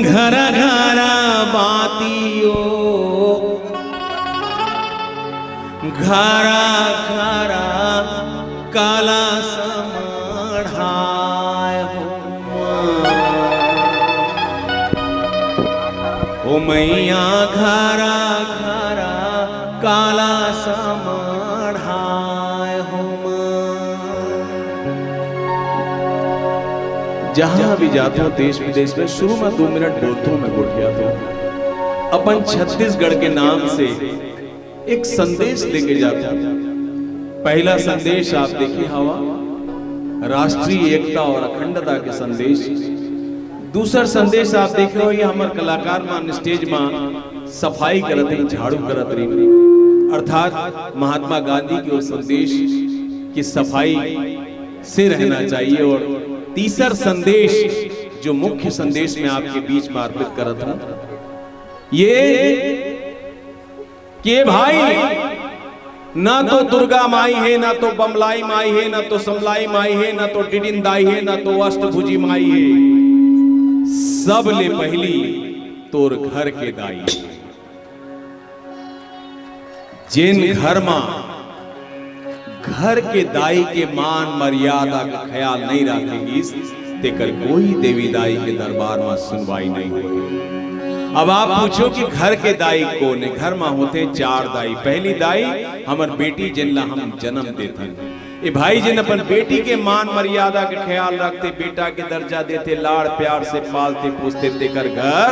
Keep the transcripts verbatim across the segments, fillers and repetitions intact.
घरा घरा बाती ओ, घरा घरा कलस मढ़ाय हो माँ। ओ मैया घरा घरा कलस मढ़ाय हो माँ। जहाँ भी जाथों देश विदेश में, शुरू में दो मिनट बोलथों मैं गोठियाथों, अपन छत्तीसगढ़ के नाम से एक संदेश देके जाथों। पहला संदेश आप देखे हवा, राष्ट्रीय एकता और अखंडता के संदेश। दूसर संदेश आप देखे हो, ये हमर कलाकार मन stage मा सफाई करत रहिन, झाड़ू करत रहिन, अर्थात महात्मा गांधी के वो संदेश कि सफाई से रहना चाहिए। और तीसर संदेश, जो मुख्य संदेश मैं आपके बीच में अर्पित करत हूँ, ये कि भाई, ना तो दुर्गा माई हे, ना तो बमलाई माई हे, ना तो समलाई माई हे, ना तो डिडिन दाई हे, ना तो अष्टभुजी माई हे। सब ले पहली तोर घर के दाई हे। जेन घर मा घर के दाई के मान मर्यादा के ख्याल नहीं राखे गिस, तेकर कोई देवी दाई के दरबार मा सुनवाई नहीं होय। अब आप पूछो कि घर के दाई कोन हे? घर मा होथे चार दाई। पहली दाई हमर बेटी, जेन ला हम जन्म देथन। ए भाई, जेन अपन बेटी के मान मर्यादा के ख्याल रखथे, बेटा के दर्जा देथे, लाड़ प्यार से पालथे पोसथे, तेकर घर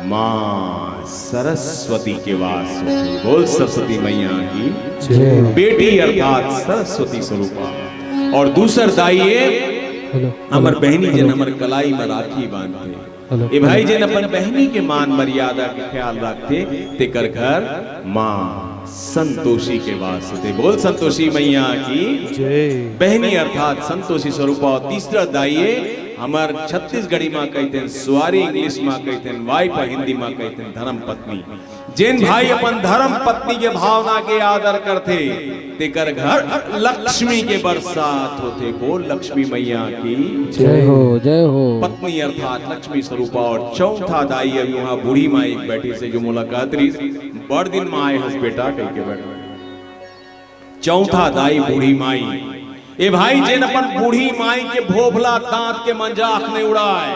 माँ सरस्वती के वास होथे। बोल सरस्वती मैया की। जय। बेटी अर्थात सरस्वती स्वरूपा। और दूसर दाई ये हेलो, हमर हेलो, बहनी, जेन हेलो। हमर कलाई में राखी बांधथे। हेलो, ए भाई, हेलो। जेन अपन बहनी के मान मर्यादा के ख्याल रखथे, तेकर घर माँ संतोषी के वास होथे। बोल संतोषी मैया की। जय। बहनी अर्थात संतोषी स्वरूपा। और तीसरा दाई ये हमर छत्तीसगढ़ी मा कहिथेन, सुवारी English मा कहिथेन, वाइफ हिंदी मा कहिथेन, धर्म पत्नी। जेन भाई अपन धर्म पत्नी के भावना के आदर करथे, तेकर घर लक्ष्मी के बरसात होथे। बोल लक्ष्मी मैया की। जय हो, जय हो। पत्नी अर्थात लक्ष्मी स्वरूपा। और चौथा दाई, अभी वहाँ बूढ़ी माई एक बैठी से, जो मुलाकात रही, बड़ दिन मा आए हस बेटा कह के बैठ। चौथा दाई बूढ़ी माई। ए भाई, जेन अपन बूढ़ी माई के भोभला दांत के मंजाख नहीं उड़ाए,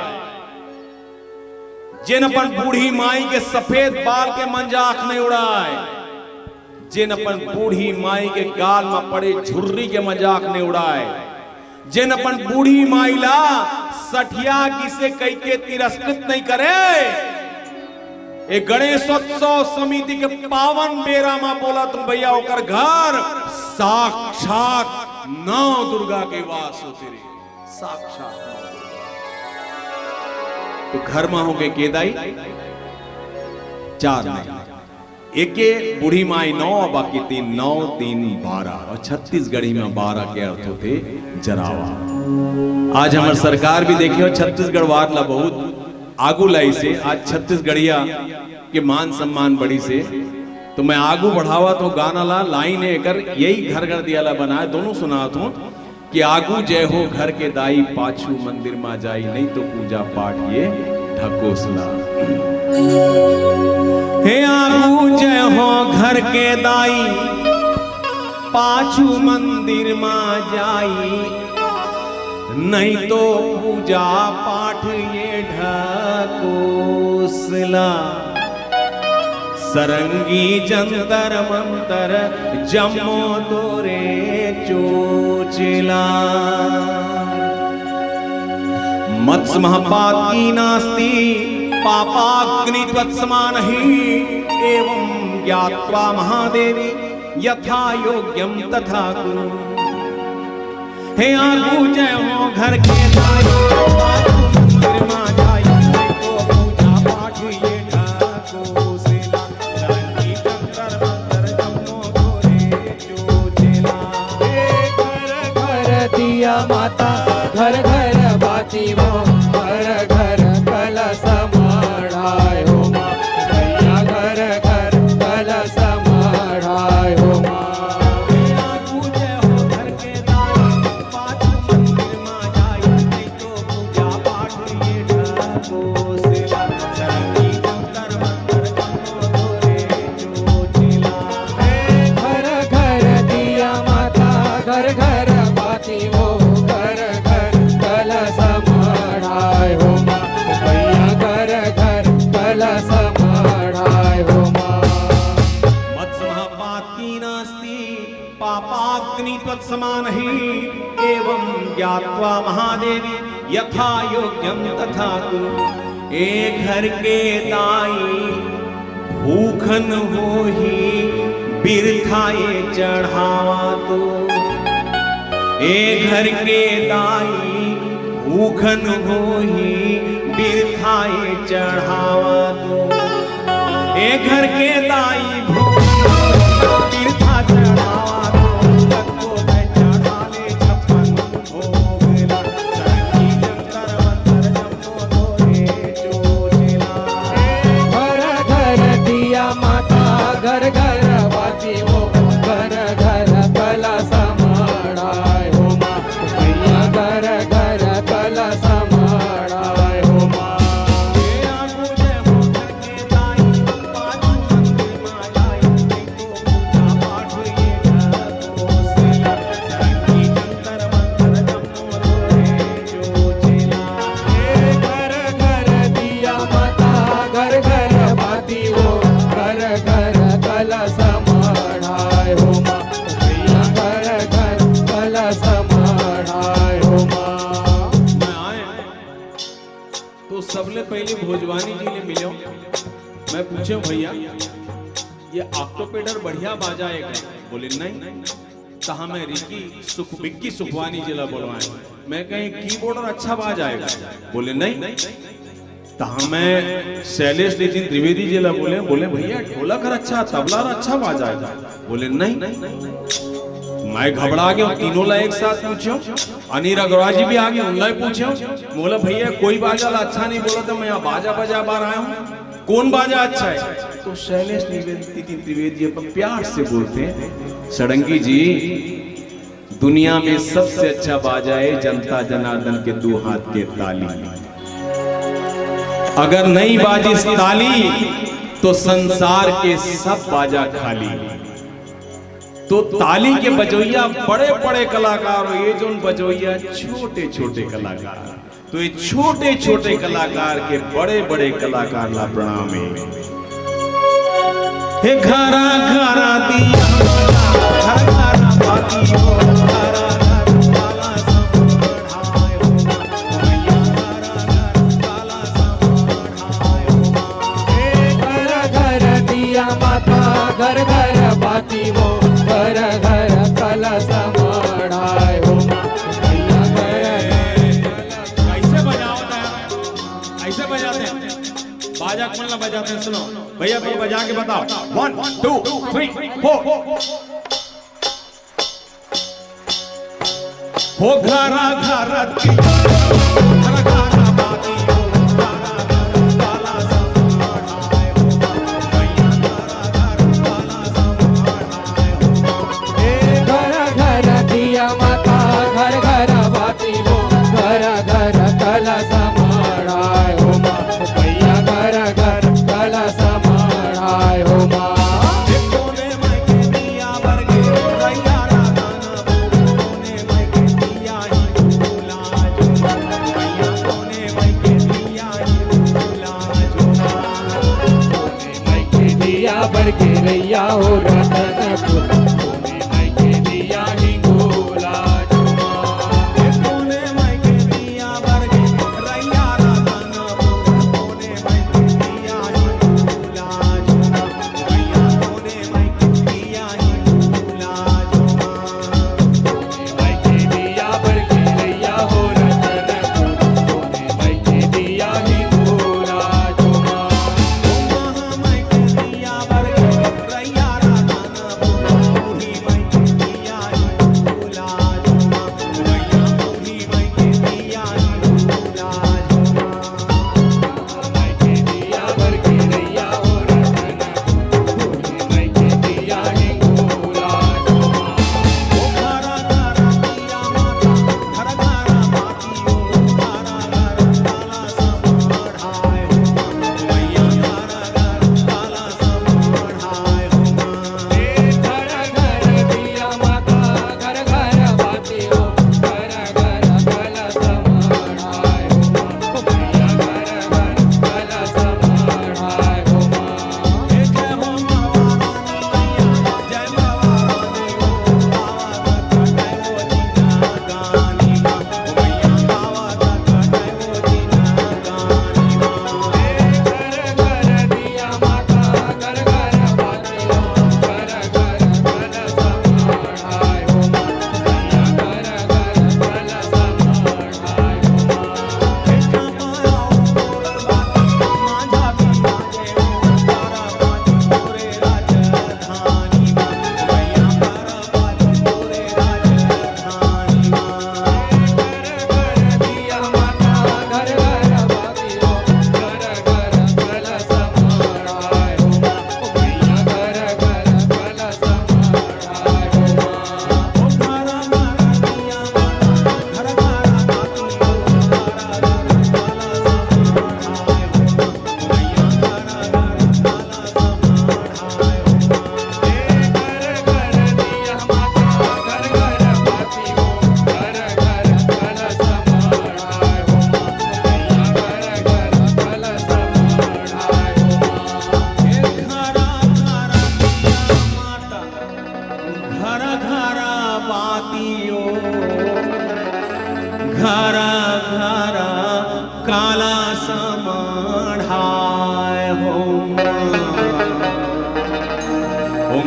जेन अपन बूढ़ी माई के सफेद बाल के मंजाख नहीं उड़ाए, जेन अपन बूढ़ी माई के गाल मा पड़े झुर्री के मजाक नहीं उड़ाए, जेन अपन बूढ़ी माई ला सठिया गिसे कहिके तिरस्कृत नहीं करे, ए गणेशोत्सव समिति के पावन बेरा मा बोलत हूँ भैया, ओकर घर साक्षात नौ दुर्गा के वास होथे रे, साक्षात नौ दुर्गा। तो घर मा होगे के दाई? चार नहीं। एके बूढ़ी माई नौ, बाकी तीन, नौ तीन बारह। और छत्तीसगढ़ी में बारह के अर्थ होथे जरावा। आज हमर सरकार भी देखे हो, छत्तीसगढ़ वार ला बहुत आगू लाइसे। आज छत्तीसगढ़िया के मान सम्मान बढ़िसे। तो मैं आगू बढ़ावत हूँ गाना ला, लाइन है एकर, यही घर घर दिया ला बनाए, दोनों सुनात हूँ। कि आगू जय हो घर के दाई, पाछू मंदिर मा जाई, नहीं तो पूजा पाठ ये ढकोसला। हे आगू जय हो घर के दाई, पाछू मंदिर मा जाई, नहीं तो पूजा पाठ ये ढकोसला। सरंगी जंतर मंतर जम्मो तोरे चोचला। मत्स्यमः पातकी नास्ति पापाग्नि त्वत्समानहि। एवं ज्ञात्वा महादेवी यथा योग्यं तथा कुरु। हे आगू जय हो घर के दाई, आगू मंदिर मा जाई, तो पूजा पाठ ये ढकोसला। रंगी जंतर मंतर जम्मो तोरे चोचला। हे घर घर दिया माता, घर घर बाती वो, घर घर कलश मढ़ाए हो माँ। भैया घर घर कलश मढ़ाए हो माँ। हे आगू जय हो घर के दाई, पाछू मंदिर मा समानहि एवं ज्ञात्वा महादेवी यथा योग्यं तथा कुरु। ए घर के दाई भूखन होही बिरथा ए चढ़ावा तो। ए घर के दाई भूखन होही बिरथा ए चढ़ावा तो। ए घर के दाई भूखन होही बिरथा चढ़ावा तो। तको दे चढ़ा ले छप्पन भोग ला। सरंगी जंतर मंतर जम्बो तोरे चोचला। घर घर दिया माता, घर घर बाती हो, घर घर कलश मढ़ाए हो माँ। भैया घर घर कलश मढ़ाए हो माँ। घर घर दिया माता, घर घर बाती हो, घर घर कलश मढ़ाए हो माँ। भैया घर घर कलश मढ़ाए हो माँ। मैं आए तो सबले पहले भोजवानी जी ले मिलो। मैं पूछे, "भैया, ये ऑक्टोपेडर बढ़िया बाजा है का?" बोले, "नहीं।" "तहाँ मैं रिकी सुख, विक्की सुखवानी जी ला बोलवाए।" मैं कहे, "कीबोर्ड और अच्छा बाजा है का?" बोले, "नहीं।" "तहाँ मैं शैलेश नितिन त्रिवेदी जी ला बोले।" बोले, "भैया, ढोलक और अच्छा, तबला और अच्छा बाजा है का?" बोले, "नहीं।" मैं घबरा गया, तीनों ला एक साथ पूछो। अनिल अग्रवाल जी भी आगे, उनला पूछो। बोला, "भैया, कोई बाजा ला अच्छा नहीं बोला तो मैं यहाँ बाजा बजा बार आया हूँ, कौन बाजा अच्छा है?" तो शैलेश नितिन त्रिवेदी अपन प्यार से बोलते हैं, "सड़ंगी जी, दुनिया में सबसे अच्छा बाजा है जनता जनार्दन के दो हाथ के ताली। अगर नहीं बाजिस ताली तो संसार के सब बाजा खाली।" तो ताली के बजोइया बड़े बड़े कलाकार हो, ये जोन बजोइया छोटे छोटे कलाकार। तो ये छोटे छोटे कलाकार के बड़े बड़े कलाकार ला प्रणाम है। हे घरा घरा दिया, घर घर बाती हो, घरा घर काला समढ़ाए हो, मैया घरा घर काला समढ़ाए हो। हे घर घर दिया माता, घर घर बाती हो, घर घर कलश मढ़ाए हो। भैया घर कैसे बजावत है? ऐसे बजाते हैं। बाजा कौन ला बजाते हैं? सुनो भैया, तुम बजा के बताओ। One, two, three, four। हो घरा घरा दिया, घरा घरा बाती हो, घरा घरा काला समढ़ाए हो, मैया घरा घरा काला समढ़ाए हो। ए घर घर दिया माता, घर घर बाती हो, घर घर कलश मढ़ाए हो माँ। भैया घर घर कलश मढ़ाए हो माँ। दिया बरके रैया हो रतनपुर, कोने माई के दिया हिंगोला झूमा। कोने माई के दिया बरके रैया रतनपुर, कोने माई के दिया हिंगोला झूमा। मैया कोने माई के दिया हिंगोला झूमा। कोने माई के दिया बरके रैया हो रतनपुर, कोने माई के दिया हिंगोला झूमा।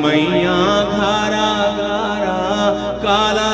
मैया घरा घरा काला